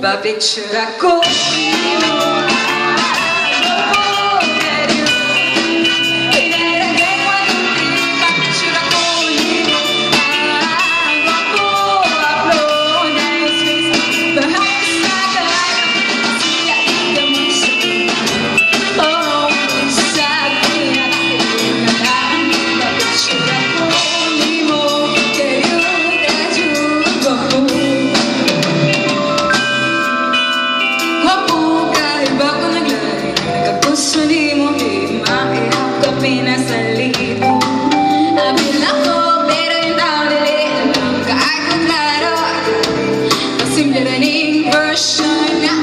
Pa-picture ako nimo. Ako. Hinarangay, 1, 2, 3. Pa-picture ako nimo. Ako. Upload na space. Bahala sa kaayo. Siya di ka magsuot. Oh, sa kinakailangan. Pa-picture ako nimo. Kayo na. Gwapo kay ba ko naglain. Nagkagusto nimo, di maihap ka pinasalito. Abil ako, pero yung tao dili alam ka ko klaro. Pasimple ra ning version na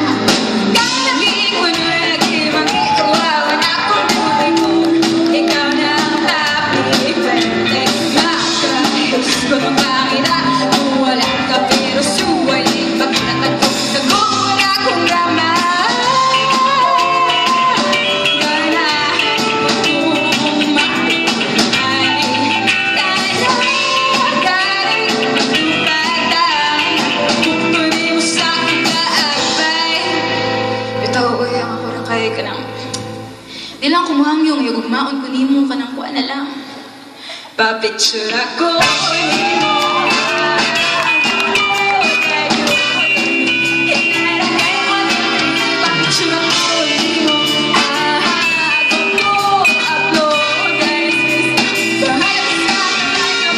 kami ko lagi mag-iuwawan akong beautiful. Ikaw na ang happy birthday. Makahusgo makakita kung wala ka, pero suway. Pagkatag ko, nagugol akong drama. Ganahan ko kung ay tayo magtupatay. Kukunin mo sa akong kaagay. Ito, uy, ang ako ra kay kanang di lang kumuhangyong yung gugmaon ko nimo, kanang kuan na lang. Pa-picture ako nimo. Hinarangay, 1, 2, 3. Pa-picture ako nimo. Ako upload guys. Bahala sa kaayo.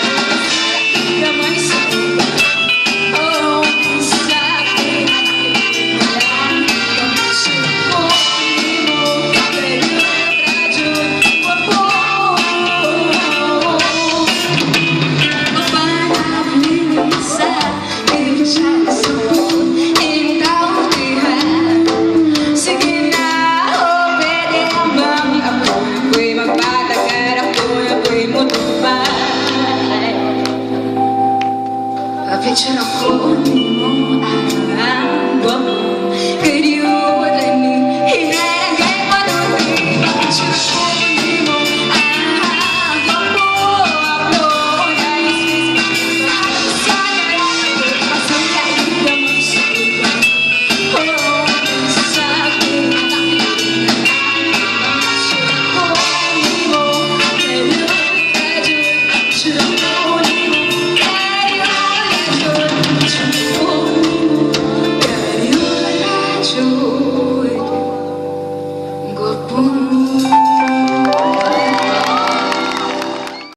Di ka magsuot. Oh, sa kinakailangan. Pa-picture ako nimo. Kayo radyo. Wapo. Mapanabilis sa siya sa imong kautihan. Sige na, oh, pwede bang ako na ko'y magpatagal, ako na ko'y mutupad? Pa-picture ako.